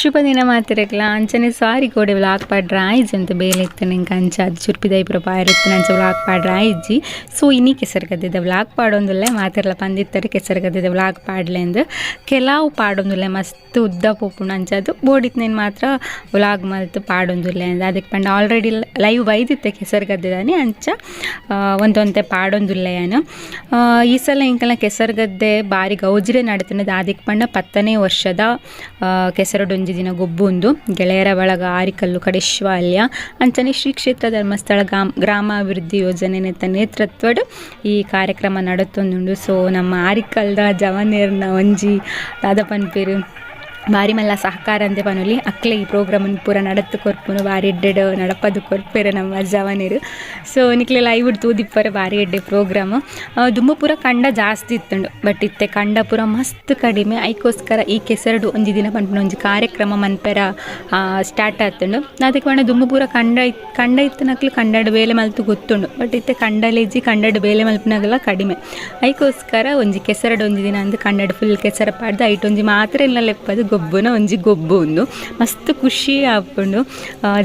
ಶುಭ ದಿನ ಮಾತಿರಕ್ಲ ಅಂಚನೆ ಸಾರಿ ಕೋಡೆ ವ್ಲಾಗ್ ಪಾಡ್ರ ಆಯ್ಜಿ ಅಂತ ಬೇಲೆ ಇತ್ತು ನಿಂಗೆ ಅಂಚ ಅದು ಚುರ್ಪಿದೈಪುರ ಪಾಯಿರುತ್ತೆ ಅಂಚ ವ್ಲಾಗ್ ಪಾಡ್ರ ಆಯ್ಜಿ. ಸೊ ಇನಿ ಕೆಸರುಗದ್ದೆದ ವ್ಲಾಗ್ ಪಾಡೊಂದುಲ್ಲೆ ಮಾತಿರ್ಲ ಪಂದಿತ್ತಾರೆ ಕೆಸರುಗದ್ದೆದ ವ್ಲಾಗ್ ಪಾಡ್ಲೆಂದು ಕೆಲವು ಪಾಡೊಂದುಲ್ಲೆ ಮಸ್ತ್ ಉದ್ದ ಪೋಪುಂಡು ಅಂಚ ಅದು ಬೋಡಿತ್ನೇನು ಮಾತ್ರ ವ್ಲಾಗ್ ಮಲ್ತು ಪಾಡೊಂದುಲ್ಲೆ ಅಂದ್ ಅದಕ್ಕೆ ಪಂಡ ಆಲ್ರೆಡಿ ಲೈವ್ ಬೈದಿತ್ತೆ ಕೆಸರುಗದ್ದೆದಾನೆ ಅಂಚ ಒಂದೊಂತೆ ಪಾಡೊಂದುಲ್ಲೆ ಯಾನು. ಈ ಸಲ ಇಂಕಲ ಕೆಸರುಗದ್ದೆ ಬಾರಿ ಗೌಜಿರೆ ನಡತನದ ಅದಕ್ಕೆ ಪಂಡ 10ನೇ ವರ್ಷದ ಕೆಸರುಡೊಂಜಿ ದಿನ ಗೊಬ್ಬುಂದು ಗೆಳೆಯರ ಬಳಗ ಆರಿಕಲ್ಲು ಕಡೇಶ್ವಾಲ್ಯ ಅಂಚನೆ ಶ್ರೀ ಕ್ಷೇತ್ರ ಧರ್ಮಸ್ಥಳ ಗ್ರಾಮಾಭಿವೃದ್ಧಿ ಯೋಜನೆ ನೇತೃತ್ವಡ್ ಈ ಕಾರ್ಯಕ್ರಮ ನಡತೊಂದುಂಡು. ಸೊ ನಮ್ಮ ಆರಿಕಲ್ದ ಜವನೇರ್ನ ಒಂಜಿ ದಾದ ಪನ್ಪೇರು ಬಾರಿ ಮಲ್ಲ ಸಹಕಾರ ಅಂದೆ ಪನೊಲಿ ಅಕ್ಲೆ ಈ ಪ್ರೋಗ್ರಾಮ್ ಪೂರ ನಡತ್ತು ಕೊರ್ಪುನು ಬಾರಿ ಎಡ್ಡೆಡ್ ನಡಪದು ಕೊರ್ಪೇರು ನಮ್ಮ ಜವನೇರು. ಸೊ ನಿಕ್ಲೆ ಲೈವ್ ತೂದಿಪ್ಪರೆ ಬಾರಿ ಎಡ್ಡೆ ಪ್ರೋಗ್ರಾಮ್. ದುಂಬು ಪೂರ ಕಂಡ ಜಾಸ್ತಿ ಇತ್ತುಂಡು ಬಟ್ ಇತ್ತೆ ಕಂಡ ಪೂರ ಮಸ್ತ್ ಕಡಿಮೆ. ಐಕೋಸ್ಕರ ಈ ಕೆಸರಡು ಒಂಜಿ ದಿನ ಪನ್ಪುನ ಒಂಜಿ ಕಾರ್ಯಕ್ರಮ ಮನ್ಪೆರ ಸ್ಟಾರ್ಟ್ ಆತುಂಡು. ಅದಕ್ಕೆ ಪಂಡ ದುಂಬು ಪೂರ ಕಂಡ ಕಂಡ ಇತ್ತನಕ್ಲು ಕಂಡಡ್ ಬೇಲೆ ಮಲ್ತು ಗೊತ್ತುಂಡು ಬಟ್ ಇತ್ತೆ ಕಂಡಲೇಜಿ ಕಂಡಡ್ ಬೇಲೆ ಮಲ್ಪುನಾಗಲ ಕಡಿಮೆ. ಐಕೋಸ್ಕರ ಒಂಜಿ ಕೆಸರಡು ಒಂಜಿ ದಿನ ಅಂದು ಕಂಡಡ್ ಫುಲ್ ಕೆಸರ ಪಾಡ್ದು ಐಟ್ ಒಂಜಿ ಮಾತ್ರ ಇಲ್ಲ ಲೆಪ್ಪದು ಗೊಬ್ಬುನ ಒಂಜಿ ಗೊಬ್ಬು ಉಂದು ಮಸ್ತ್ ಖುಷಿ ಆಪುಂಡು.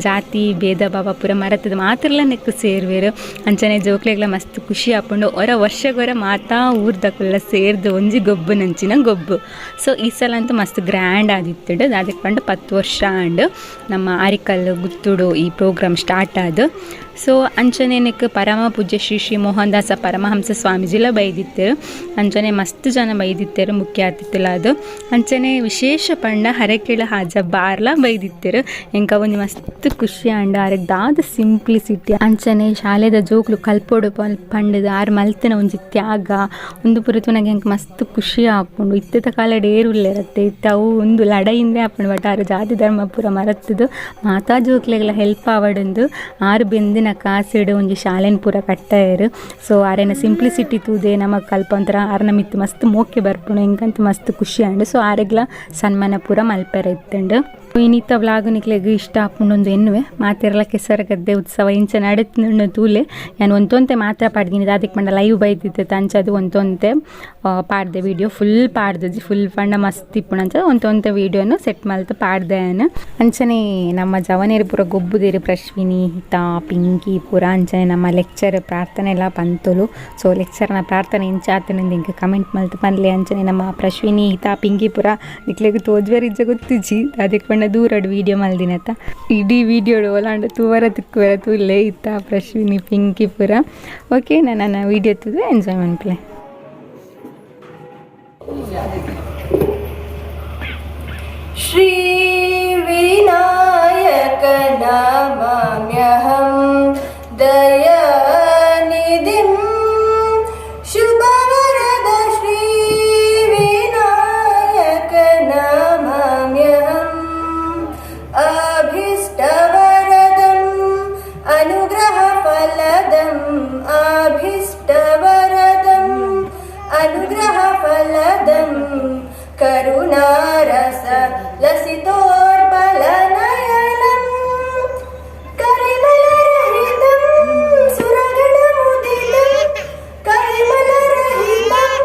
ಜಾತಿ ಭೇದ ಭಾವ ಪೂರ ಮರತದ ಮಾತ್ರಲ ನೆಕ್ಕು ಸೇರ್ವೇರು ಅಂಚನೆ ಜೋಕ್ಲೆಗ್ಲ ಮಸ್ತ್ ಖುಷಿ ಆಪುಂಡು. ಹೊರ ವರ್ಷಗೊರ ಮಾತಾ ಊರ್ದಕುಲ್ಲ ಸೇರ್ದು ಒಂಜಿ ಗೊಬ್ಬು ನಂಚಿನ ಗೊಬ್ಬು. ಸೊ ಈ ಸಲ ಅಂತೂ ಮಸ್ತ್ ಗ್ರ್ಯಾಂಡ್ ಆದಿತ್ತುಂಡು. ಅದಕ್ಕೆ ಪಂಡ 10 ವರ್ಷ ಆಂಡ್ ನಮ್ಮ ಆರಿಕಲ್ಲು ಗುತ್ತುಡು ಈ ಪ್ರೋಗ್ರಾಮ್ ಸ್ಟಾರ್ಟ್ ಆದು. ಸೊ ಅಂಚನೆ ನೆಕ್ ಪರಮ ಪೂಜ್ಯ ಶ್ರೀ ಶ್ರೀ ಮೋಹನ್ ದಾಸ ಪರಮಹಂಸ ಸ್ವಾಮೀಜಿಲ ಬೈದಿತ್ತೇರು ಅಂಚನೆ ಮಸ್ತ್ ಜನ ಬೈದಿತ್ತೇರು ಮುಖ್ಯ ಅತಿಥಿಲ ಅದು. ಅಂಚನೆ ವಿಶೇಷ ಪಂಡ ಹರಕೆಳ ಹಾಜ ಬಾರ್ಲ ಬೈದಿತ್ತೇರು ಎಂಕ ಒಂಜಿ ಮಸ್ತ್ ಖುಷಿ ಆಂಡ ಆರೆಗ್ ದಾದ ಸಿಂಪ್ಲಿಸಿಟಿ ಅಂಚನೆ ಶಾಲೆದ ಜೋಕ್ಲು ಕಲ್ಪೊಡು ಪಂಡದ ಆರ್ ಮಲ್ತಿನ ಒಂಜಿ ತ್ಯಾಗ ಒಂದು ಪುರತುನಗೆ ಎಂಕ್ ಮಸ್ತ್ ಖುಷಿ ಆಪುಂಡು. ಇತ್ತೆದ ಕಾಲಡ್ ಏರುಲ್ಲೆರತ್ತೆ ಇತ್ತೆ ಅವು ಒಂದು ಲಡೈಂದೇ ಆಪುಂಡು ಬಟ್ ಆರು ಜಾತಿ ಧರ್ಮ ಪೂರ ಮರತ್ತದು ಮಾತಾ ಜೋಕ್ಲೆಗ್ಲ ಹೆಲ್ಪ್ ಆವಡಂದು ಆರು ಬೆಂದಿನ ಕಾಸಿಡು ಒಂಜಿ ಶಾಲೆನ್ ಪೂರ ಕಟ್ಟಾಯರು. ಸೊ ಆರೆನ ಸಿಂಪ್ಲಿಸಿಟಿ ತೂದೆ ನಮಕ್ ಕಲ್ಪ ಒಂಥರ ಆರ್ನ ಮಿತ್ತು ಮಸ್ತ್ ಮೋಕೆ ಬರ್ಪುಂಡು ಎಂಕಂತ ಮಸ್ತ್ ಖುಷಿ ಆಂಡ್. ಸೊ ಆರೆಗ್ಲ ಸನ್ಮಾನ ಪೂರ ಮಲ್ಪೆರೆ ಇತ್ತುಂಡು. ಇನ್ನಿತ್ತ ವ್ಲಾಗ್ ನಿಕ್ಲೆಗ್ ಇಷ್ಟ ಆಪುಂಡು ಒಂದು ಎನ್ನುವೆ ಮಾತೆರ್ಲ ಕೆಸರುಗದ್ದೆ ಉತ್ಸವ ಇಂಚ ನಡತ್ನುಂಡು ತೂಲೆ ಯಾನ್ ಒಂತೊಂತೆ ಮಾತ್ರ ಪಾಡ್ದಿನಿ ದಾದಿಕ್ ಪಂಡ ಲೈವ್ ಬೈದಿತ್ತೆ ಅಂಚ ಅದು ಒಂತೊಂತೆ ಪಾಡ್ದೆ ವಿಡಿಯೋ ಫುಲ್ ಪಾಡ್ದಜಿ ಫುಲ್ ಪಂಡ ಮಸ್ತ್ ಇಪ್ಪುಂಡು ಅಂಚ ಒಂತೊಂತೆ ವಿಡಿಯೋನು ಸೆಟ್ ಮಲ್ತ್ ಪಾಡ್ದೆ ಯಾನ್. ಅಂಚನೆ ನಮ್ಮ ಜವನೇರು ಪೂರ ಗೊಬ್ಬುದೇರು ಪ್ರಶ್ವಿನಿ ಹಿತಾ ಪಿಂಕಿ ಪೂರ ಅಂಚನೆ ನಮ್ಮ ಲೆಕ್ಚರ್ ಪ್ರಾರ್ಥನೆ ಎಲ್ಲ ಪಂತೊಲು. ಸೊ ಲೆಕ್ಚರ್ನ ಪ್ರಾರ್ಥನೆ ಇಂಚ ಆತನಿಂದ ಇಂಕ ಕಮೆಂಟ್ ಮಲ್ತ್ ಪನ್ಲೆ. ಅಂಚನೆ ನಮ್ಮ ಪ್ರಶ್ವಿನಿ ಹಿತಾ ಪಿಂಕಿ ಪೂರ ನಿಕ್ಲೆಗ್ ತೋಜ್ವೆರ್ ಇಜ್ಜ ಗೊತ್ತಿಜ್ಜಿ ಅದಕ್ಕೆ ಪಂಡ ದೂರಡ್ ವಿಡಿಯೋ ಮಲ್ದಿನತ ಇಡೀ ವಿಡಿಯೋ ಒಲಾಂಡ ತೂವರ ತಿಕ್ಕುವರ ತೂಲೆ ಇತ್ತ ಪ್ರಶ್ವಿನಿ ಪಿಂಕಿ ಪೂರ. ಓಕೆ ನನ್ನ ವಿಡಿಯೋ ತೂದು ಎಂಜಾಯ್ ಮನ್ಪುಲೆ. ಶ್ರೀ ವಿನಾಯಕ ನಮಾಮ್ಯಹಂ ದಯಾನಿಧಿಂ ಶುಭವರದ ಶ್ರೀ ವಿನಾಯಕ ನಮಾಮ್ಯಹಂ ಅಭೀಷ್ಟವರದಂ ಅನುಗ್ರಹ ಫಲದಂ ಅಭೀಷ್ಟವರದಂ ಅನುಗ್ರಹ ಫಲದಂ ಕರುಣಾರಸ ಲಸಿತೋತ್ಪಲನಯನಂ ಕರಿಮಲರಹಿತಂ ಸುರಗಣಮುದಿತಂ ಕರಿಮಲರಹಿತಂ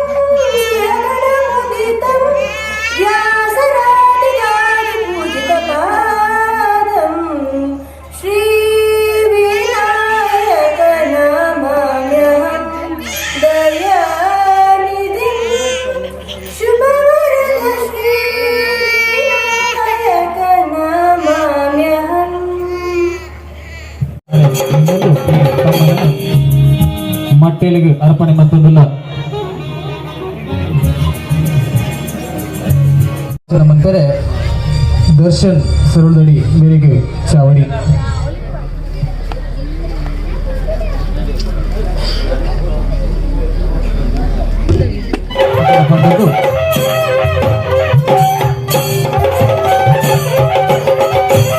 ಸುರಗಣಮುದಿತಂ ವ್ಯಾಸರಾದಿಯಾದಿ ಪೂಜಿತಪಾದಂ ಶ್ರೀ ವಿನಾಯಕ ನಮಾಮ್ಯಹಂ ದಯಾನಿಧಿಂ ಶುಭವರದ ಶ್ರೀ ವಿನಾಯಕ ನಮಾಮ್ಯಹಂ. ಮಟ್ಟೆಲಿಗೆ ಅರ್ಪಣೆ ಮತ್ತೊಂದಿಲ್ಲ ನಮ್ಮಂತಾರೆ ದರ್ಶನ್ ಸರುಳದಡಿ ಮೇರೆಗೆ ಚಾವಡಿ. ಪಂಡದ್ದು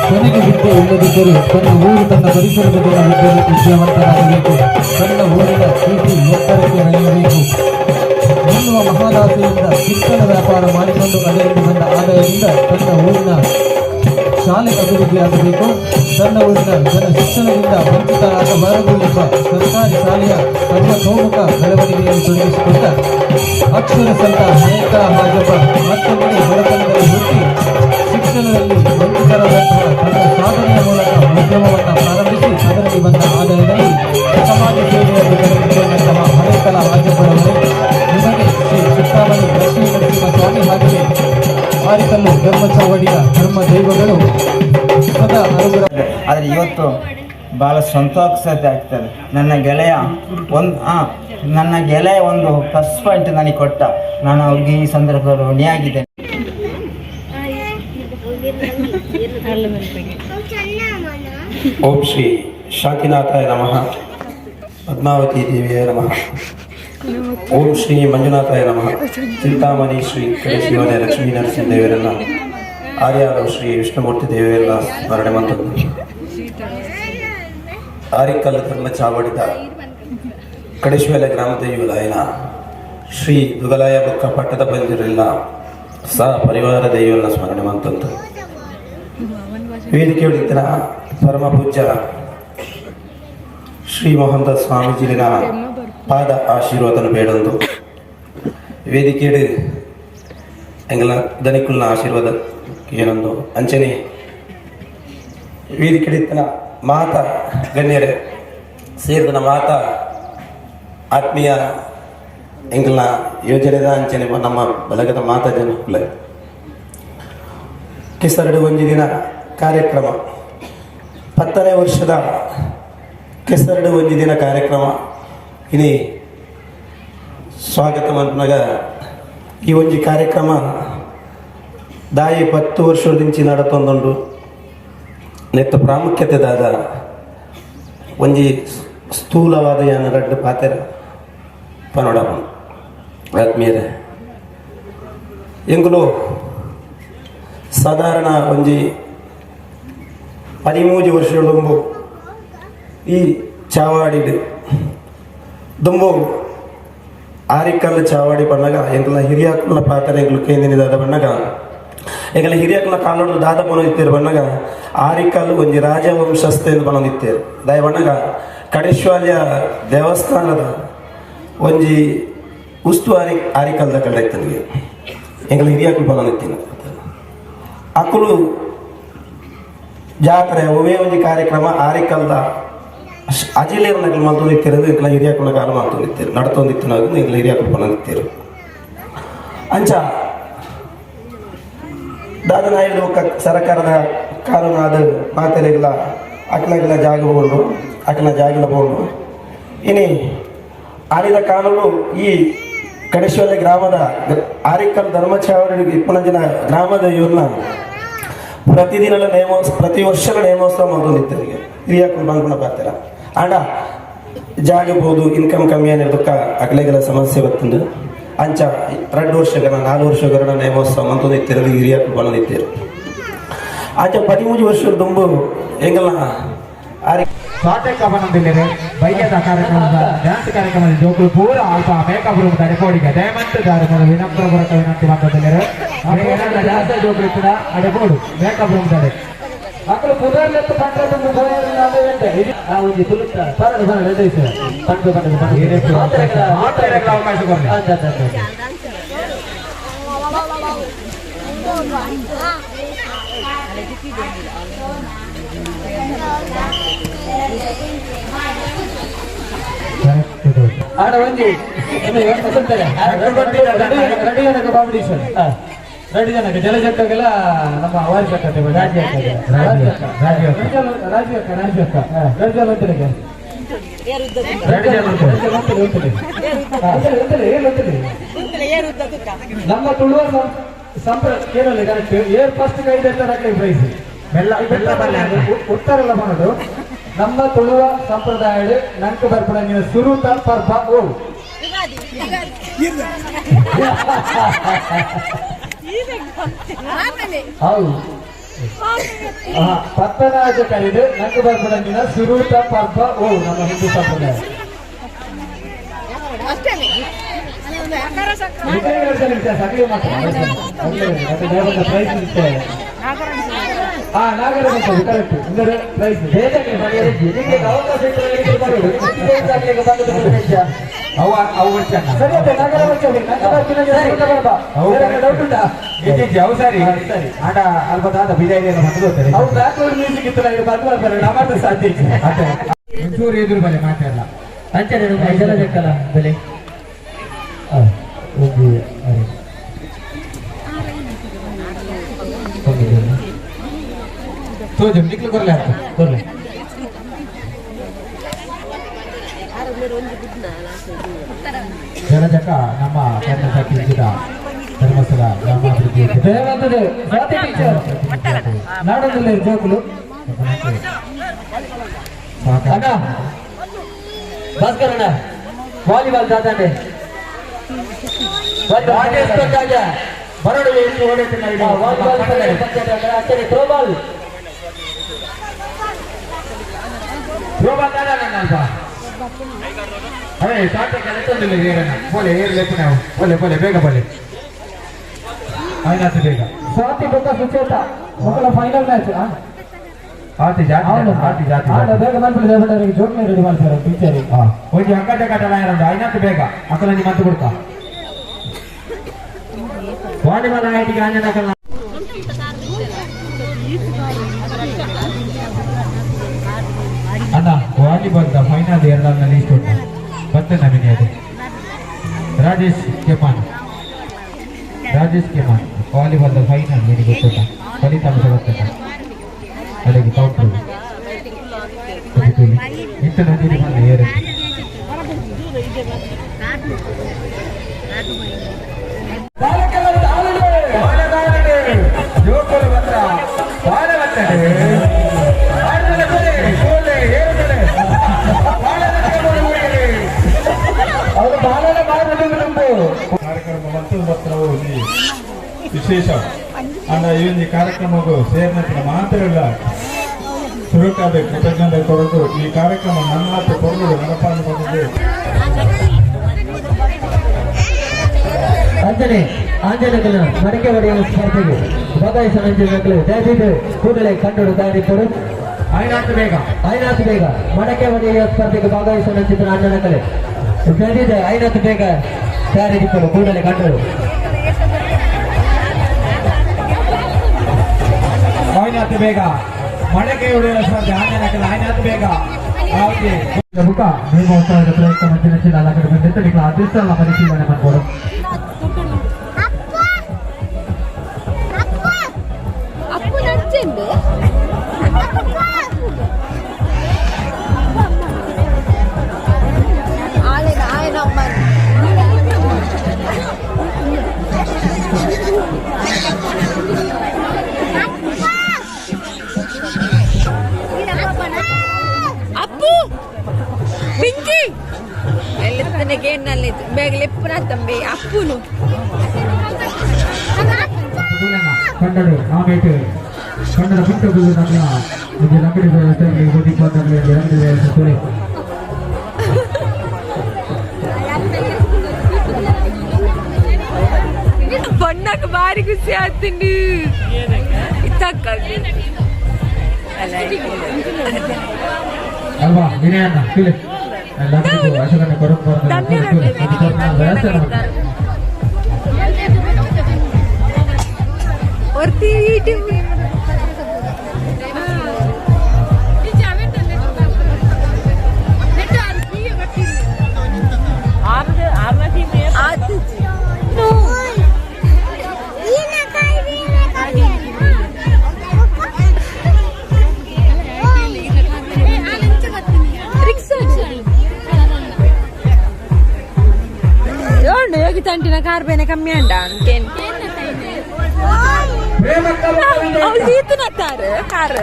ತನಗೆ ವಿದ್ಯೆ ಇಲ್ಲದಿದ್ದರೂ ತನ್ನ ಊರು ತನ್ನ ಪರಿಸರದ ಜನ ವಿದ್ಯಾವಂತರಾಗಬೇಕು. ತನ್ನ ಊರಿನ ಕೀರ್ತಿ ಎತ್ತರಕ್ಕೆ ಬೆಳೆಯಬೇಕು ಎನ್ನುವ ಮಹಾದಾಸೆಯಿಂದ ಕಿತ್ತಲ ವ್ಯಾಪಾರ ಮಾಡಿಕೊಂಡು ಅದರಿಂದ ಬಂದ ಆದಾಯದಿಂದ ತನ್ನ ಊರಿನ ಶಾಲೆ ಅಭಿವೃದ್ಧಿಯಾಗಬೇಕು, ತನ್ನ ಊರಿನ ಜನ ಶಿಕ್ಷಣದಿಂದ ವಂಚಿತರಾಗಬಾರದು ಎಂಬ ಸರ್ಕಾರಿ ಶಾಲೆಯ ಸರ್ವತೋಮುಖ ಬೆಳವಣಿಗೆಯನ್ನು ತೊಡಗಿಸಿಕೊಂಡ ಅಕ್ಷರ ಸಂತ ಹರೇಕಳ ಹಾಜಬ್ಬ ಮತ್ತೊಮ್ಮೆ ಬಡತನದಲ್ಲಿ ಹುಟ್ಟಿ ಶಿಕ್ಷಣದಲ್ಲಿ ಧರ್ಮಚಾವಡಿಯ ಧರ್ಮ ದೈವಗಳು ಸದಾ ಅನುಗ್ರಹ. ಆದರೆ ಇವತ್ತು ಭಾಳ ಸಂತೋಷ ಆಗ್ತದೆ. ನನ್ನ ಗೆಳೆಯ ಒಂದು ಪ್ಲಸ್ ಪಾಯಿಂಟ್ ನನಗೆ ಕೊಟ್ಟ. ನಾನು ಅವ್ರಿಗೆ ಈ ಸಂದರ್ಭದಲ್ಲಿ ಋಣಿಯಾಗಿದ್ದೇನೆ. ಓಂ ಶ್ರೀ ಶಾಂತಿನಾಥಾಯ ನಮಃ. ಪದ್ಮಾವತಿ ದೇವಿಯ ನಮಃ. ಓಂ ಶ್ರೀ ಮಂಜುನಾಥಾಯ ನಮಃ. ಚಿಂತಾಮಣಿ ಶ್ರೀ ಕಡೆಶಿವನೇ ಲಕ್ಷ್ಮೀ ನರಸಿಂಹ ದೇವರನ್ನ, ಆರ್ಯಾರು ಶ್ರೀ ವಿಷ್ಣುಮೂರ್ತಿ ದೇವರನ್ನ ಸ್ಮರಣೆ ಮಂತದ್ದು, ಆರಿಕಲ್ ಧರ್ಮ ಚಾವಡಿದ ಕಡೇಶ್ವರ ಗ್ರಾಮ ದೈವಲಾಯನ ಶ್ರೀ ದುಗಲಾಯ ಬೊಕ್ಕ ಪಟ್ಟದ ಬಂದಿರಲಿಲ್ಲ ಸಹ ಪರಿವಾರ ದೈವನ ಸ್ಮರಣೆ ಮಂತಂತು, ವೇದಿಕೆ ಹಿಡಿತನ ಪರಮ ಪೂಜ್ಯ ಶ್ರೀ ಮೋಹನ್ದಾಸ್ ಸ್ವಾಮೀಜಿನ ಪಾದ ಆಶೀರ್ವಾದನ ಬೇಡೊಂದು, ವೇದಿಕೆಡು ಎಂಗಲ ದನಿಕುಲ್ನ ಆಶೀರ್ವಾದ ಏನೊಂದು, ಅಂಚನೆ ವೇದಿಕೆ ಹಿಡಿತನ ಮಾತ ಗಣ್ಯರೇ, ಸೇರಿದನ ಮಾತ ಆತ್ಮೀಯ ಎಂಗಲ್ನ ಯೋಜನೆದ ಅಂಚನೆ ನಮ್ಮ ಬಲಗದ ಮಾತ ಜನಕುಲೆ, ಕೆಸರಡು ಒಂಜಿ ದಿನ ಕಾರ್ಯಕ್ರಮ, 10ನೇ ವರ್ಷದ ಕೆಸರಡು ಒಂಜಿ ದಿನ ಕಾರ್ಯಕ್ರಮ ಇನಿ ಸ್ವಾಗತ ಮನ್ಪುನಗ, ಈ ಒಂಜಿ ಕಾರ್ಯಕ್ರಮ ದಾಯಿ 10 ವರ್ಷದಿಂಚಿ ನಡತೊಂದುಂಡು. ನೆತ್ತ ಪ್ರಾಮುಖ್ಯತೆ ದಾದ, ಒಂಜಿ ಸ್ಥೂಲವಾದ ಯಾನ ರಡ್ಡು ಪಾತೆರ ಪನೋಡ. ಆತ್ಮೀಯರೇ, ಎಂಗುಲು ಸಾಧಾರಣ ಒಂಜಿ 13 ವರ್ಷ ದುಂಬು ಈ ಚಾವಾಡಿಡ್, ದುಂಬು ಆರಿಕಲ್ಲು ಚಾವಾಡಿ ಬಣ್ಣಗ ಎಂಕಲ್ನ ಹಿರಿಯಾಕುಲ್ನ ಪಾತ್ರ ಎಂಕುಲು ಕೇಂದಿನ ದಾದ ಬಣ್ಣಗ, ಎಂಕಲ್ನ ಹಿರಿಯಾಕುಲ್ನ ಕಾಲೋಡು ದಾದ ಪನೊಂದಿತ್ತೇರು ಬಣ್ಣಗ, ಆರಿಕಲ್ಲು ಒಂಜಿ ರಾಜವಂಶಸ್ಥೆ ಪನೊಂದಿತ್ತೇರು. ದಾಯ ಬಣ್ಣಗ ಕಡೇಶ್ವಾಲ್ಯ ದೇವಸ್ಥಾನದ ಒಂಜಿ ಉಸ್ತುವಾರಿ ಆರಿಕಲ್ದ ಕಡೆ ಇತ್ತನಿಗೆ ಎಂಕಲ್ನ ಹಿರಿಯಾಕುಲು ಪನೊಂದಿತ್ತೀನಿ. ಅಕುಲು ಜಾತ್ರೆ ಒವೇ ಒಂಜಿ ಕಾರ್ಯಕ್ರಮ ಆರಿಕಲ್ದ ಅಜಿಲೇರ್ನಕಲು ಮಲ್ತೊಂದಿತ್ತಿರೋದು ಎಂಕಲ್ನ ಹಿರಿಯಾಕುಲ ಕಾಲ ಮಲ್ತೊಂದಿತ್ತೇರು, ನಡತೊಂದಿತ್ತು. ನಾವು ಎಂಕಲ್ನ ಹಿರಿಯಾಕುಲು ಪನೊಂದಿತ್ತೇರು. ಅಂಚ ದಾದ ನಾಯ್ಡು ಬೊಕ್ಕ ಸರಕಾರದ ಕಾನೂನಾದ ಮಾತೆರೆಗ್ಲ ಅಕ್ಲಗ್ಲ ಜಾಗ ಬೋಂಡು, ಅಕ್ಲ ಜಾಗಿಲ ಬೋಂಡು. ಇನಿ ಆನಿದ ಕಾನೂನು ಈ ಕಡೇಶ್ವರ ಗ್ರಾಮದ ಆರಿಕಲ್ ಧರ್ಮಚಾವಡಿ ಇಪ್ಪನಂಜಿನ ಗ್ರಾಮದ ಇವ್ರನ್ನ ಪ್ರತಿದಿನ ನೇಮೋ ಪ್ರತಿ ವರ್ಷದ ನೇಮೋತ್ಸವ ಮಲ್ತೊಂದಿತ್ತರಿಗೆ ಹಿರಿಯಾಕುಲು ಬಂದ್ಕೊಂಡ ಬರ್ತಾರ. ಆಂಡ ಜಾಗ ಬೋದು ಇನ್ಕಮ್ ಕಮ್ಮಿ ಅನ್ನೋದಕ್ಕ ಅಕ್ಲೆಗೆಲ್ಲ ಸಮಸ್ಯೆ ಬರ್ತಂದು. ಅಂಚ 2 ವರ್ಷಗಳ 4 ವರ್ಷಗಳ ನೇಮೋತ್ಸವ ಮಂತೊಂದಿತ್ತಿರೋದು ಹಿರಿಯಾಕುಲು ಬಂದಿತ್ತೇರು. ಅಂಚ 13 ವರ್ಷದ ದುಂಬು ಎಂಗಲ್ನ ಆರಿ ಸ್ವಾತಂತ್ರ್ಯ ಕವನದಿಲ್ಲರೆ ಬೈಯದ ಕಾರ್ಯಕ್ರಮದ ಡ್ಯಾನ್ಸ್ ಕಾರ್ಯಕ್ರಮದ ಜೋಕುಲು ಪೂರ ಅಲ್ಪ ಮೇಕಪ್ ರೂಮ್ ದಾರೆ ಕೋಡಿಗೆ ದಯಮಂತ ದಾರೆ ಮೊದಲು ವಿನಮ್ರ ಪೂರ್ವಕ ವಿನಂತಿ ಮಾಡ್ತದಿಲ್ಲರೆ. ಡ್ಯಾನ್ಸ್ ಜೋಕುಲು ಇಪ್ಪುನ ಅಡೆ ಬೋಡು ಮೇಕಪ್ ರೂಮ್ ದಾರೆ. ಅಕುಲು ಪುದರ್ಲೆತ್ತು ಪಂಡ್ರೆ ಆ ಒಂಜಿ ತುಳುತ್ತ ಪರಡು ಪರಡು ಎಡ್ಡೆ ಪಂಡು ಪಂಡು ಪಂಡು. ಮಾತೆರೆಗ್ಲ ಅವಕಾಶ ಕೊರ್ಲೆ. ಅಂಚ ಅಂಚ ಅಂಚ. ಆಡ ಒಂಜಿ ರೆಡಿ ಜನಕ್ಕೆ ಕಾಂಪಿಟೇಷನ್, ರೆಡಿ ಜನಕ್ಕೆ ಜಲಜಕ್ಕಾಗೆಲ್ಲ ನಮ್ಮ ವಾರಿಸ್ ಅಕ್ಕ, ರಾಜಿ ಅಕ್ಕ, ರಾಜಿ ಅಕ್ಕ, ರಾಜಿ ಅಕ್ಕ, ರಾಜಿ ಅಕ್ಕ, ರೆಡ್ ಜಲ ಅಂತಾರೆ. ರೆಡ್ ಜಲ ಉಂಟು. ನಮ್ಮ ತುಳುವ ಸಂಪ್ರ ಕೇರಳ ಕರೆಕ್ಟ್ ಏರ್ ಫಸ್ಟ್ ಕೈ ದೆತ್ತಾರೆ ಪ್ರೈಸ್. ಮೆಲ್ಲ ಮೆಲ್ಲ ಬಲ್ಲೆ. ಉತ್ತರ ಎಲ್ಲ ಮಾಡೋದು. ನಮ್ಮ ತುಳುವ ಸಂಪ್ರದಾಯ ನಂಕ ಬರ್ಪುಣ ನೀನು ಸುರುತ ಪರ್ಬ ಓ? ಹೌದು, ಪತ್ತನಾಜ ಕಲಿದು ನಂಗೆ ಬರ್ಪುಣ ನೀನ ಸುರೂತ ಪರ್ಬ ಓ ನಮ್ಮ ಹಿಂದೂ ಸಂಪ್ರದಾಯ? ಪ್ರೈಸ್. ಹಾ, ನಾಗರ ಕರೆಕ್ಟ್ ಅಂದರೆ ಪ್ರೈಸ್. ಅವಕಾಶ. ಅವು ಅವು ಚೆನ್ನ. ಸರಿ ಅದೇ ನಾಗರ ಪಂಚಮಿ ನಂಗೆ ಬರ್ಪಿನ ಸುರೂತ ಪರ್ಬ ಡೌಟ್ ಉಂಟಾ? ಇಜ್ಜಿ, ಅವು ಸರಿ. ಹಾ, ಸರಿ. ಆಂಡ ಅಲ್ಪ ದಾದ ಬಿಜಾಯಿ ಬಂದು ಗೊತ್ತದೆ. ಅವು ಬ್ಯಾಕ್ವರ್ಡ್ ಮ್ಯೂಸಿಕ್ ಇತ್ತು, ಇದು ಬಂದ್ ಬರ್ತಾರೆ ನಮ್ಮ ಸಾಧ್ಯ ಇತ್ತು. ಅದೇ ಒಂಚೂರು ಎದುರು ಬಲೆ ಮಾತೆಲ್ಲ. ಅಂಚನೆ ನಮ್ಮ ಜಲಜಕ್ಕಲ ಬೆಲೆ ಒಂದು. ತೋಜು ನಿಕ್ಲು ಕೊರ್ಲೆ ಆಯ್ತು ಕೊರ್ಲೆ. ಜಲಜಕ ನಮ್ಮ ಕನ್ನಡ ಕಿಂಚಿದ ಧರ್ಮಸ್ಥಳ ಗ್ರಾಮಾಭಿವೃದ್ಧಿ ಸ್ವಾತಿ ಟೀಚರ್ ನಾಡೋದಿಲ್ಲ ಜೋಕುಲು. ಅಣ್ಣ ಭಾಸ್ಕರ್ ಅಣ್ಣ, ವಾಲಿಬಾಲ್ ದಾದಾಂಡೆ. ಬರಡು. ವಾಲಿಬಾಲ್ ಅಂಚನೆ ಥ್ರೋಬಾಲ್. ಥ್ರೋಬಾಲ್ ದಾದ ಅಲ್ಪ. ಅದೇ ತಾಟ ಕೆಲಸದಿಲ್ಲ ಏರನ್ನ ಪೋಲೆ ಏರ್ ಲೆಪ್ಪು ನಾವು ಪೋಲೆ ಪೋಲೆ ಬೇಗ ಪೋಲೆ ಆಯ್ತು ಬೇಗ. ಸ್ವಾತಿ ಬೊಕ್ಕ ಸುಚೇತ ಮೊದಲ ಫೈನಲ್ ಮ್ಯಾಚ್. ಆತಿ ಜಾತಿ ಆತಿ ಜಾತಿ. ಬೇಗ ಮಲ್ಪುಲೆ, ದೇವಡರಿಗೆ ಜೋಕ್ಲೆ ರೆಡಿ ಮಾಡ್ತಾರೆ ಟೀಚರ್. ಒಂಜಿ ಅಂಕಟ ಕಟಲ ಇರಂದು ಐನಾತ್ ಬೇಗ ಅಕಲ ನಿಮ್ಮ ಮಂತು ಕೊಡ್ತಾ ವಾಲಿಬಾಲ್ ಆಯ್ತಿಗೆ ಆಂಜನ ಅಕಲ. ಅಣ್ಣ, volleyball the final ಎರಡನ್ನ ಲೀಸ್ಟ್ ಉಂಟು ಬತ್ತೆ ನಮಗೆ. ಅದು Rajesh ಕೆಮಾನ್, Rajesh ಕೆಮಾನ್. Volleyball the final ನಿನಗೆ ಗೊತ್ತುಂಟ? ಫಲಿತಾಂಶ ಗೊತ್ತುಂಟ? ಅಲ್ಲಿಗೆ ಕೌಂಟ್ರು ಇಂಥ ನದಿ ಬಂದ ಏರು. ಜೋಕುಲು ಬಂದ್ರ ಬಾಳ ಬರ್ತದೆ. ಅವರು ಬಾಲನ ಬಾರದು. ಕಾರ್ಯಕ್ರಮ ಮತ್ತು ಪತ್ರವು ಈ ವಿಶೇಷ ಅಂಡ ಈ ಒಂದು ಕಾರ್ಯಕ್ರಮಕ್ಕೂ ಸೇರಿನ ಮಾತ್ರಲ್ಲ ಸುರುಕಾದ ಕೃತಜ್ಞತೆ ಕೊರತು. ಈ ಕಾರ್ಯಕ್ರಮ ನನ್ನಾತ ಕೊರಲು ನಡಪಾದ ಬಂದಿದೆ. ಅಂಜನೆ ಆಂಜನೇಯನ ಮಡಿಕೆ ಒಡೆಯುವ ಸ್ಪರ್ಧೆಗೆ ಭಾಗವಹಿಸುವ ಮಕ್ಕಳು ದಯವಿಟ್ಟು ಕೂಡಲೇ ಕಂಡು ತಯಾರಿದ್ದರು. ಆಯ್ನಾತ್ ಬೇಗ. ಐನಾಥ್ ಬೇಗ. ಮಡಕೆ ಒಡೆಯುವ ಸ್ಪರ್ಧೆಗೆ ಭಾಗವಹಿಸುವ ಚಿತ್ರ ಅಣ್ಣನ ಕಲೆ ದಯವಿಟ್ಟು ಐನಾಥ್ ಬೇಗ ತಯಾರಿದ್ದರು, ಕೂಡಲೇ ಕಂಡರು. ಆಯ್ನಾತ್ ಬೇಗ ಮಡಕೆ ಹೊಡೆಯುವ ಸ್ಪರ್ಧೆ ಆಂಜನಕಲ ಆಯ್ನಾತ್ ಬೇಗ. ಓಕೆ, ಬುಕ್ಕ ನೇಮೋತ್ಸವದ ಪ್ರಯುಕ್ತ ಮಂಚಿನ ಚಿಲ್ಲ ಕಡೆ ಬಂದಿತ್ತು. ನಿಕ್ಲ ಅದೃಷ್ಟ ಪರಿಶೀಲನೆ ಮಾಡ್ಬೋದು. ಅಪ್ಪು ನಚ್ಚೆಂದು. ಆಳೆನ ಆಯನ ಅಮ್ಮ. ಅಪ್ಪು ಪಿಂಕಿ ಎಲ್ಲಿತ್ತನಿಗೆ ನಲ್ಲಿತ್ತು ಬೇಗ ಲೆಪ್ಪುನ ತಂಬಿ ಅಪ್ಪುನು. ಕಂಡಡು ಆಮೇಲೆ ಕನ್ನಡ ಪುಟ್ಟ ಗುರು ನಮ್ಮ ಒಂದು ಲಂಗಡಿ ವ್ಯವಸ್ಥೆ ಓದಿಪ್ಪತ್ತೊಂದು ಲಂಗಡಿ ವ್ಯವಸ್ಥೆ ತುಳಿ. ಬಣ್ಣಕ್ಕೆ ಭಾರಿ ಖುಷಿ ಆಗ್ತೀನಿ ಇತ್ತಕ್ಕ. ಅಲ್ವಾ ವಿನಯಣ್ಣ ತುಳಿ ಲಂಗಡಿ ಅಶೋಕನ ಕೊರಗು. ವ್ಯವಸ್ಥೆ. ಒರ್ತಿ. ಯೋಗಿ ತಂಟಿನ ಕಾರ್ ಬೇನೆ ಕಮ್ಮಿ ಅಂಡ ಅಂತೇನು. ಅವ್ಳು ಸೀತನತ್ತಾರೆ ಕಾರ್.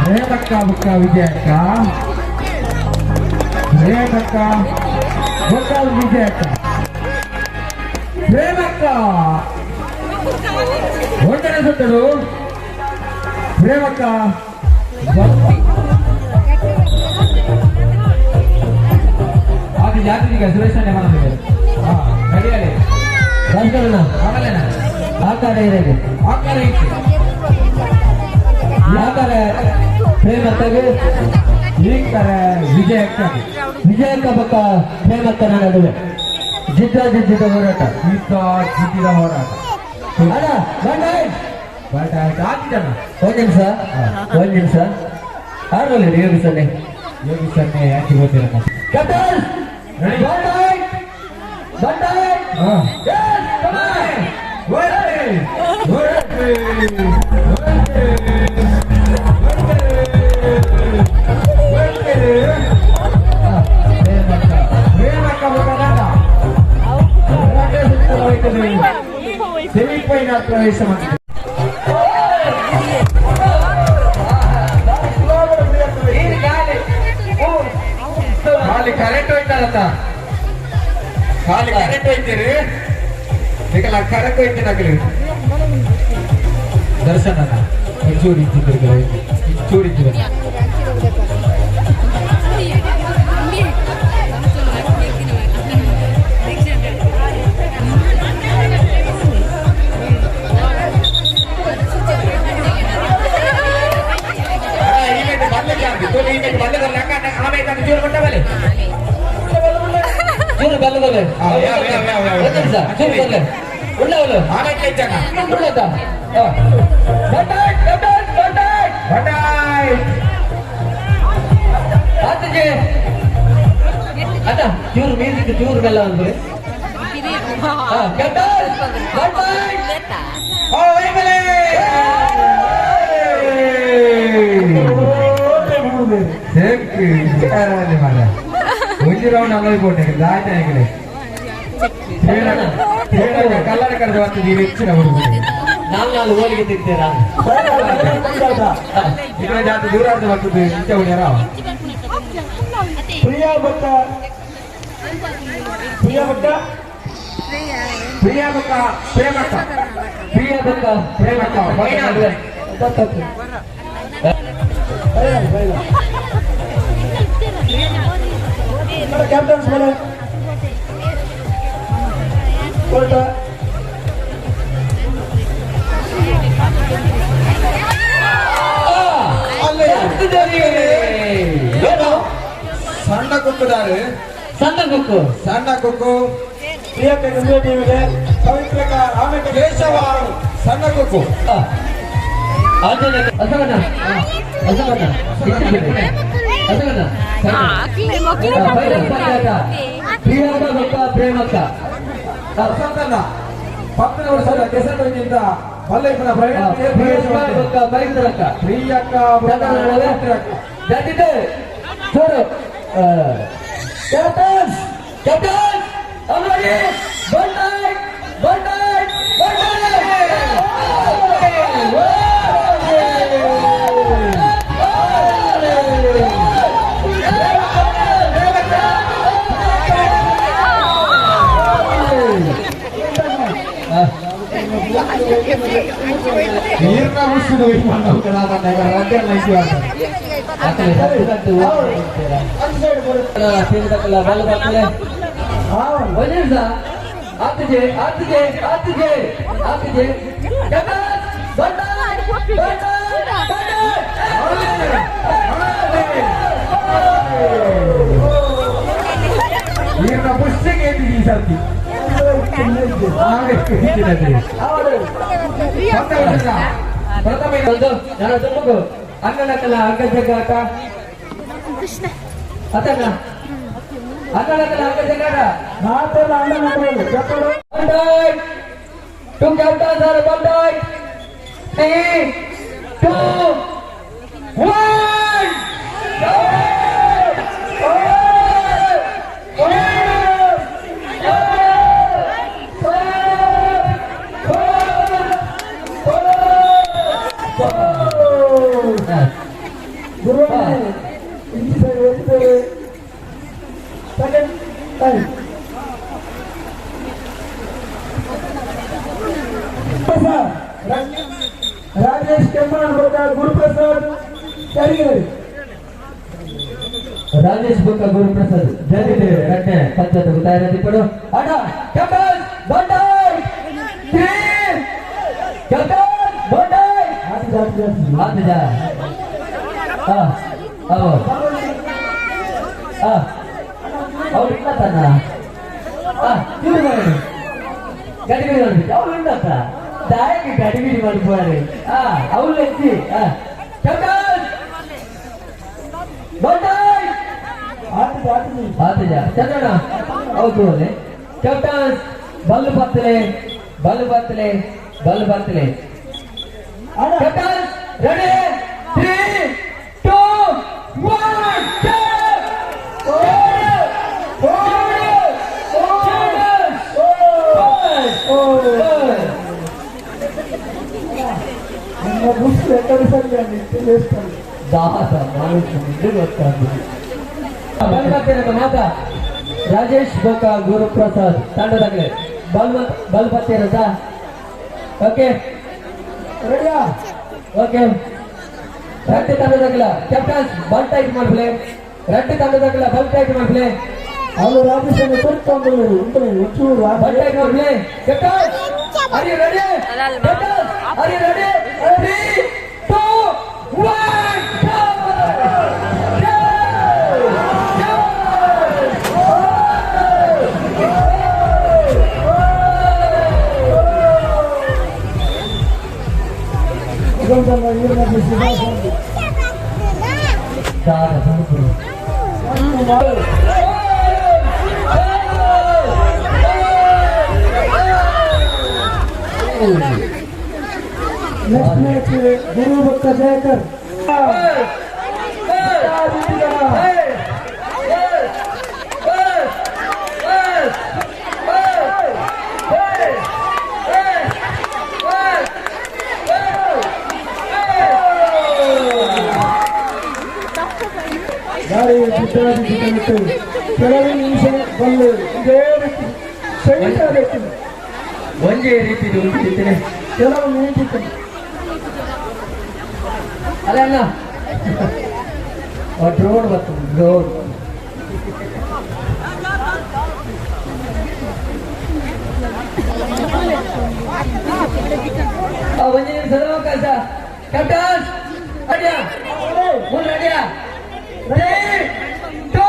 ರೇಣಕ್ಕ ಬುಕ್ಕ ವಿಜಯಕ್ಕ, ರೇಣಕ್ಕ ಬುಕ್ಕ ವಿಜಯಕ್ಕ, ಪ್ರೇಮಕ್ಕ ಒಂದನೇ ಸುತ್ತಲು ಪ್ರೇಮಕ್ಕ. ಆದಿ ಜಾತಿಗೆ ಸುರೇಶ್ ಮನದಿದೆ ನಡೆಯಲಿ. ಭಾಸ್ಕರಣ್ಣ. ಆಮೇಲೆ ಆಕಾರ ಇರಲಿ. ಆಕಾರ ಇತ್ತು. ಆಕಾರ ಪ್ರೇಮಕ್ಕಗೆ. ಈ ಕರೆ ವಿಜಯಕ್ಕ. ವಿಜಯಕ್ಕ ಬೊಕ್ಕ ಪ್ರೇಮಕ್ಕನ ನಡುವೆ ಜಿದ್ದ ಜಿದ್ದಿದ ಹೋರಾಟ. ಜಿದ್ದ ಜಿದ್ದಿದ ಹೋರಾಟ. ಅಣ್ಣ, ಬಂಡ. ಬಟ್ ಆಯ್ತು ಆತಿದಣ್ಣ. ಒಂದ್ ನಿಮಿಷ, ಒಂದ್ ನಿಮಿಷ. ಆರಲ್ಲಿ ಯೋಗಿ ಸೊನ್ನೆ. ಯೋಗಿ ಸೊನ್ನೆ ಯಾಕೆ ಗೊತ್ತಿಲ್ಲ. ಕ್ಯಾಪ್ಟನ್. Ready? ಬಂಡ. ಹಾ. Yes, come on. ಒಳ್ಳೆ, ಒಳ್ಳೆ. ಸೆಮಿಫೈನಲ್ ಪ್ರವೇಶ ಮಾಡಿದೆ. ಖಾಲಿ ಕರೆಂಟ್ ಹೋಯ್ತಾರತ್ತ, ಖಾಲಿ ಕರೆಂಟ್ ಹೋಯ್ತೀರಿ. ಈಗ ಕರೆಂಟ್ ಹೋಯ್ತೀನಿ ಆಗಲಿ. ದರ್ಶನ ಚೂರು ಇಂಚಿದ್ರು, ಚೂರು ಇಂಚು. ಚೂರು ಮ್ಯೂಸಿಕ್ ಚೂರು ಬೆಲ್ಲ ಅಂದ್ರೆ. ಒಂಜಿ ರೌಂಡ್ ಅಲ್ಲೋಯ್ ಪೋಟೆ ದಾಯ್ತ ಹೆಂಗಲೆ ಕಲ್ಲಡ ಕರೆದು ಬರ್ತದೆ ಹೆಚ್ಚಿನ ಹುಡುಗರು. ನಾಲ್ ನಾಲ್ ಹೋಲಿಗೆ ತಿಂತೀರಾ? ಇದರ ಜಾತಿ ದೂರ ಬರ್ತದೆ ಇಂಚ ಹುಡುಗರ. ಪ್ರಿಯಾ ಭಟ್ಟ, ಪ್ರಿಯಾ ಭಟ್ಟ, ಪ್ರಿಯಾ ಬೊಕ್ಕ ಪ್ರೇಮಕ್ಕ, ಪ್ರಿಯಾ ಬೊಕ್ಕ ಪ್ರೇಮಕ್ಕ ಫೈನಲ್. Final final. ಕ್ಯಾಪ್ಟನ್ಸ್ ಮೇಲೆ ಕೋರ್ಟ. ಸಣ್ಣ ಕೊಕ್ಕುದಾರು. ಸಣ್ಣ ಕೊಕ್ಕು. ಸಣ್ಣ ಕೊಕ್ಕು. ಪ್ರಿಯಾಂಕ ಗಂಗೆ ಟೀಮಿಗೆ ಪವಿತ್ರಕ ಆಮೇಲೆ ಕೇಶವ ಸಣ್ಣ ಕೊಕ್ಕು. ಅಸಗನ ಅಸಗನ ಅಸಗನ. ಪ್ರಿಯಾಂಕ ಬೊಕ್ಕ ಪ್ರೇಮಕ್ಕ. ವಸಂತಣ್ಣ 10 ವರ್ಷದ ಕೆಸರಿನಿಂದ ಬಲ್ಲೈಪನ ಪ್ರವೀಣ್ ಪ್ರಿಯಾಂಕ ಬೊಕ್ಕ ಪವಿತ್ರಕ್ಕ. ಪ್ರಿಯಕ್ಕ. ಚೂರು ಕ್ಯಾಪ್ಟನ್ಸ್, ಕ್ಯಾಪ್ಟನ್ಸ್ ಅವರಿಗೆ ಬಂಡಾಯ್ ಬಂಡಾಯ್ ಬಂಡಾಯ್. ನೀರ್ನ ಮುಸ್ಸುದು. ಆತಿಜೆ ಆತಿಜೆ ಆತಿಜೆ ಆತಿಜೆ. ಬಂಡಾಯ್ ಬಂಡಾಯ್ ನೀರ್ನ ಪುಷ್ಟಿಗೆ ಈ ಸರ್ತಿ ಪ್ರಥಮ ನಾನು ತುಂಬು ಅನ್ನನಕಲ ಅಂಗ ಜಗ್ಗಾಟ ಅತನ ಅನ್ನನಕಲ ಅಂಗ ಜಗ್ಗಾಟ. ಮಾತೆಲ್ಲ ಅಣ್ಣ ಬಂಡಾಯ್ ಟು captain sir ಬಂಡಾಯ್. 3 2 1. Second time Rajesh Kemman ಬೊಕ್ಕ ಗುರುಪ್ರಸಾದ್ ಚರಿಗೇರಿ. ರಾಜೇಶ್ ಬೊಕ್ಕ ಗುರುಪ್ರಸಾದ್ ಜನಿದೆ ರಡ್ಡೆ ಪಂಚದ ತಯಾರಿ ಪಡು. ಅಣ್ಣ ಕ್ಯಾಪ್ಟನ್ ಬಂಡಾಯ್ 3 ಕ್ಯಾಪ್ಟನ್ ಬಂಡಾಯ್. ಆತಿಜ ಹಾ ಹೌದು ಹಾ ಅವ್ರು ಇಲ್ಲ ತನ್ನ ಹಾ ಇವ್ರು ಮಾಡಿ ಗಡಿಬಿಡಿ ಮಾಡ್ಬಿಟ್ಟು ಅವ್ರು ಉಂಡತ್ತ ದಾಯಿಗೆ ಗಡಿಬಿಡಿ ಮಾಡ್ಬೋರೆ. ಹಾ ಅವ್ರು ಎತ್ತಿ ಹಾ ಕ್ಯಾಪ್ಟನ್ ಬಂಡಾಯ್ ಆತಿಜ ಚಂದ್ರಣ್ಣ ಹೌದು ಅಲ್ಲೇ captain Ballu ಬತ್ತಲೆ Ballu ಬತ್ತಲೆ Ballu ಬತ್ತಲೆ. Captain ready 3 2 1 ಮಾತಾ ರಾಜೇಶ್ ಬೊಕ್ಕ ಗುರುಪ್ರಸಾದ್ ತಂಡದಾಗಲೇ ಬಲ್ ಬಲ್ ಬತ್ತಿರದ. ಓಕೆ ರೆಡಿಯಾ? ಓಕೆ ರಡ್ಡು ತಂಡದಾಗಲ ಕ್ಯಾಪ್ಟನ್ಸ್ ಬಲ್ ಟೈಟ್ ಮಾಡ್ಬಿಲೆ. ರಡ್ಡು ತಂಡದಾಗಲ ಬಲ್ ಟೈಟ್ ಮಾಡ್ಬಿಲೆ. ಅವರು ರಾಜೇಶ್ ಒಂಚೂರು ಬಲ್ tight ಮಾಡ್ಬಿಲೆ. Captains are you ready? Captains are you ready? 3 2 1 next match Guru Bhakta Jayakar. ಕೆಲವೇ ನಿಮಿಷ ಬಂದು ಇದೇ ರೀತಿ ಸಹಿತ ಒಂದೇ ರೀತಿ ಕೆಲವು ಮಿನಿಟ್ ಅಲ್ಲ ಅಣ್ಣ ಡ್ರೋನ್ ಬರ್ತದೆ ಡ್ರೋನ್. ಒಂದು ನಿಮಿಷ ಅವಕಾಶ. ಕ್ಯಾಪ್ಟನ್ಸ್ ಅಡಿಯಾ ಮೂರು ಅಡಿಯಾ 3 2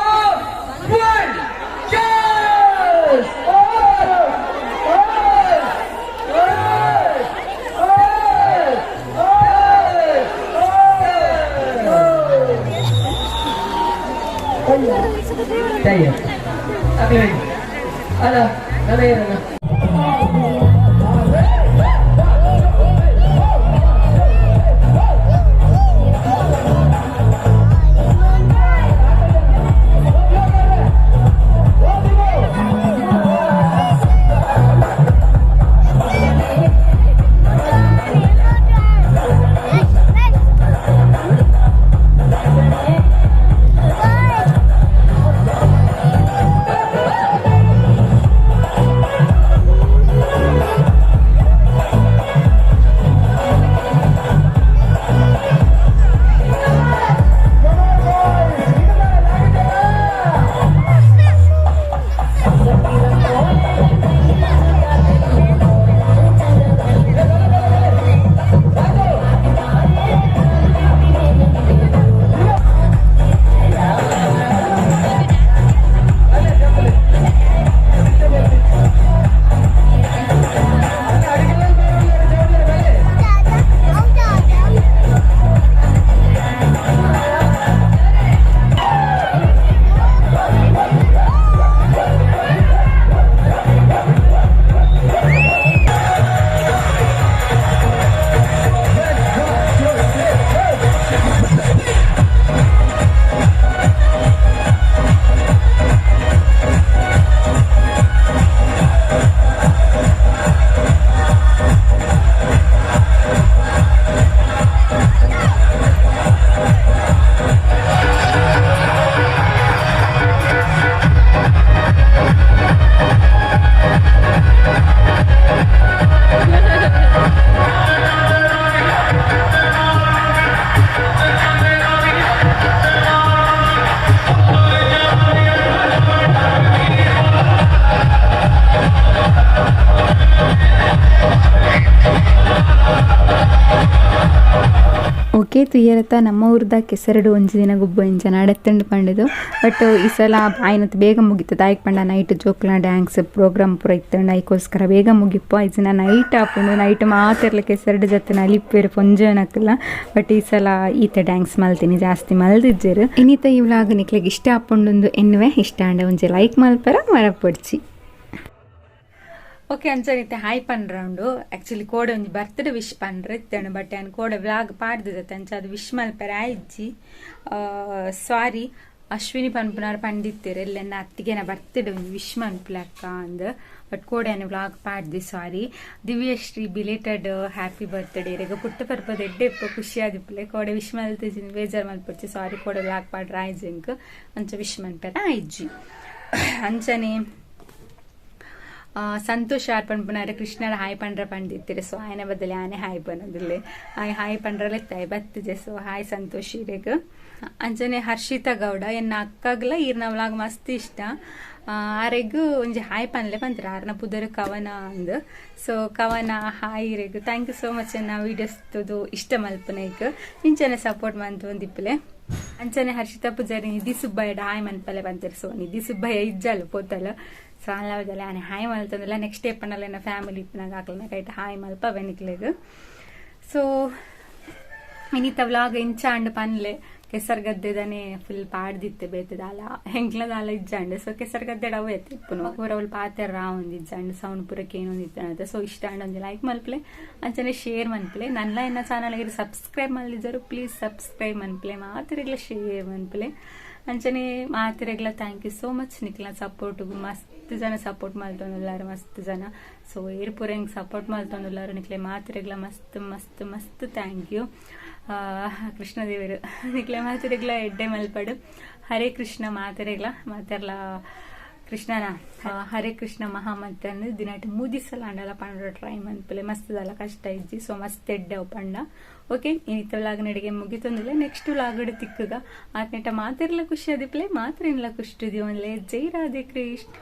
1 ಚಾರ್ಜ್. ಅಲ್ಲ ನನ್ನ ಏನಣ್ಣ ಓಕೆ ತುಯ್ಯರತ ನಮ್ಮ ಊರ್ದ ಕೆಸರಡು ಒಂಜಿ ದಿನ ಗುಬ್ಬು ಇಂಚ ನಡತ್ತುಂಡು ಪಂಡುದು. ಬಟ್ ಈ ಸಲ ಆಯ್ನತ್ ಬೇಗ ಮುಗಿತದ ಆಯ್ಕೆ ಪಂಡ ನೈಟ್ ಜೋಕ್ಲ ಡ್ಯಾನ್ಸ್ ಪ್ರೋಗ್ರಾಮ್ ಪೂರ ಇತ್ತಂಡು ಐಕೋಸ್ಕರ ಬೇಗ ಮುಗಿಪ್ಪ. ಇಜ್ಜಿನ ನೈಟ್ ಆಪುಂಡು ನೈಟ್ ಮಾತೆರ್ಲ ಕೆಸರಡು ಜೊತೆ ನಲಿಪ್ಪೇರು ಪೊಂಜೋನಕ್ಲ. ಬಟ್ ಈ ಸಲ ಈತ ಡ್ಯಾನ್ಸ್ ಮಲ್ತೀನಿ ಜಾಸ್ತಿ ಮಲ್ದಿಜ್ಜೆರು. ಇನ್ನಿತ ಈ ವ್ಲಾಗ್ ನಿಕ್ಲೆಗ್ ಇಷ್ಟ ಆಪುಂಡುಂದು ಎನ್ನುವೆ. ಇಷ್ಟ ಆಂಡ ಒಂಜಿ ಲೈಕ್ ಮಲ್ಪರ ಮರಪೊಡ್ಚಿ. ಓಕೆ ಅಂಚನೆ ಹಾಯ್ ಪನ್ರೌಂಡು ಆಕ್ಚುಲಿ ಕೋಡೆ ಒಂಜಿ ಬರ್ತ್ಡೇ ವಿಶ್ ಪನ್ರೆ ಇತ್ತೇನು ಬಟ್ ಯಾನ್ ಕೋಡೆ ವ್ಲಾಗ್ ಪಾಡ್ದಿತ್ತೆ ಅಂಚ ಅದು ವಿಶ್ ಮಲ್ಪೆರೆ ಆಯಿಜ್ಜಿ. ಸಾರಿ ಅಶ್ವಿನಿ ಪನ್ಪುನಾರ್ ಪಂಡಿತ್ತೆರ್ ಎಲ್ಲೆನ್ನ ಅತ್ತಿಗೆನ ಬರ್ತ್ಡೇ ಒಂಜಿ ವಿಶ್ ಮನ್ಪುಲಕ್ಕ ಅಂದ್ ಬಟ್ ಕೋಡೆ ಯಾನ್ vlog ಪಾಡ್ದಿ sorry. Divyashree belated happy birthday ಇರೆಗ್ ಪುಟ್ಟ ಪರ್ಬದ ಎಡ್ಡೆ ಇಪ್ಪ ಖುಷಿ ಆದಿಪ್ಪುಲೆ ಕೋಡೆ ವಿಶ್ ಮಲ್ತಿಜಿನ ಬೇಜಾರ್ ಮಲ್ಪೊಡ್ಚಿ ಸಾರಿ ಕೋಡೆ ವ್ಲಾಗ್ ಪಾಡ್ರೆ ಆಯ್ಜಿಂಕ್ ಅಂಚ ವಿಶ್ ಮನ್ಪೆರೆ ಆಯ್ಜಿ. ಅಂಚನೆ ಸಂತೋಷ್ ಆರ್ ಪನ್ಪುನಾರ್ ಕೃಷ್ಣಡ ಹಾಯ್ ಪಂಡ್ರ ಪಂಡಿತ್ತೀರಿ ಸೊ ಆಯನ ಬದಲಿ ಆನೆ ಹಾಯ್ ಪನ್ನೊಂದುಲ್ಲೆ ಆಯ್ ಹಾಯ್ ಪಂಡ್ರಲೆ ತಾಯ್ ಬತ್ತಿಜೆ ಸೊ ಹಾಯ್ ಸಂತೋಷ್ ಇರೆಗ್. ಅಂಚನೆ ಹರ್ಷಿತಾ ಗೌಡ ಎನ್ನ ಅಕ್ಕಗ್ಲ ಈರ್ನ ವ್ಲಾಗ್ ಮಸ್ತ್ ಇಷ್ಟ ಆರೆಗ್ ಒಂಜಿ ಹಾಯ್ ಪನ್ಲೆ ಪಂತ್ರ ಆರ್ನ ಪುದರ್ ಕವನ ಅಂದ್ ಸೊ ಕವನ ಹಾಯ್ ಇರೆಗ್ thank you so much ಎನ್ನ ವೀಡಿಯೋಸ್ ತೂದು ಇಷ್ಟ ಮಲ್ಪುನೈಕ್ ಇಂಚನೆ ಸಪೋರ್ಟ್ ಮಂತೊಂದಿಪ್ಪುಲೆ. ಅಂಚನೆ ಹರ್ಷಿತಾ ಪೂಜಾರಿ ನಿಧಿ ಸುಬ್ಬಯ್ಯ ಹಾಯ್ ಮನ್ಪಲೆ ಪಂತೆರ್ ಸೊ ನಿಧಿ ಸುಬ್ಬಯ್ಯ ಇಜ್ಜಲ್ ಪೋತಲ್ ಸೊ ಅಲ್ಲವದಲ್ಲ ಆನೆ ಹಾಯ್ ಮಲ್ತಂದಿಲ್ಲ ನೆಕ್ಸ್ಟ್ ಡೇ ಪಂಡಲ ಎನ್ನ ಫ್ಯಾಮಿಲಿ ಇಪ್ಪುನಾಗ ಅಕ್ಲೆನ ಕೈಟ್ ಹಾಯ್ ಮಲ್ಪ ಬೆನಿಕ್ಲೆಗ್. ಸೊ ಇನಿತ ವ್ಲಾಗ್ ಇಂಚ ಅಂಡ್ ಪನ್ಲೆ ಕೆಸರ್ಗದ್ದೆದನೆ ಫುಲ್ ಪಾಡ್ದಿತ್ತೆ ಬೇತೆ ದಾಲ ಎಂಕ್ಲ ದಾಲ ಇಜ್ಜಾಂಡ್ ಸೊ ಕೆಸರ್ಗದ್ದೆಡ್ ಅವು ಎತ್ತೆ ಇಪ್ಪುನು ಪೂರ ಅವ್ಲು ಪಾತೆರ ರಾವೊಂದು ಇಜ್ಜಾಂಡ್ ಸೌಂಡ್ ಪೂರ ಕೇನೊಂದಿತ್ತೆ ಸೊ ಇಷ್ಟ ಆಂಡ್ ಒಂಜಿ ಲೈಕ್ ಮಲ್ಪಲೆ ಅಂಚನೆ ಶೇರ್ ಮನ್ಪಲೆ ನನ್ಲ ಎನ್ನ ಚಾನಲ್ ಸಬ್ಸ್ಕ್ರೈಬ್ ಮಲ್ದಿಜರು ಪ್ಲೀಸ್ ಸಬ್ಸ್ಕ್ರೈಬ್ ಮನ್ಪಲೆ ಮಾತೆರೆಗ್ಲ ಶೇರ್ ಮನ್ಪಲೆ ಅಂಚನೆ ಮಾತೆರೆಗ್ಲ thank you so much ನಿಕ್ಲ ಸಪೋರ್ಟ್ ಮಸ್ತ್ ಜನ ಸಪೋರ್ಟ್ ಮಲ್ತೊಂದುಲ್ಲಾರ್ ಮಸ್ತ್ ಜನ ಸೊ ಏರ್ ಪೂರ ಎಂಕ್ ಸಪೋರ್ಟ್ ಮಲ್ತೊಂದುಲ್ಲಾರ್ ನಿಕ್ಲೆ ಮಾತೆರೆಗ್ಲ ಮಸ್ತ್ ಮಸ್ತ್ ಮಸ್ತ್ thank you. ಕೃಷ್ಣದೇವರು ನಿಕ್ಲೆ ಮಾತೆರೆಗ್ಲ ಎಡ್ಡೆ ಮಲ್ಪಡು ಹರೇ ಕೃಷ್ಣ ಮಾತೆರೆಗ್ಲ ಮಾತೆರ್ಲ ಕೃಷ್ಣನ ಹರೇ ಕೃಷ್ಣ ಮಹಾಮಂತ್ರ ದಿನಟ್ ಮೂದಿಸಲ ಅಂಡಲ ಪಂಡ ಟ್ರೈ ಮನ್ಪುಲೆ ಮಸ್ತ್ ದಾಲ ಕಷ್ಟ ಇಜ್ಜಿ ಸೊ ಮಸ್ತ್ ಎಡ್ಡೆ ಅವು ಪಂಡ. ಓಕೆ ಇನ್ನಿತ್ತ ವ್ಲಾಗ್ ನಡಿಗೆ ಮುಗಿತೊಂದಿಲ್ಲ ನೆಕ್ಸ್ಟ್ ವ್ಲಾಗ್ ತಿಕ್ಕುಗ ಆತ್ನೇಟ ಮಾತೆರ್ಲ ಖುಷಿ ಆದಿಪ್ಲೆ ಮಾತ್ರ ಖುಷಿ ಒಂದ್ಲೆ. ಜೈ ರಾಧೆ ಕೃಷ್ಣ.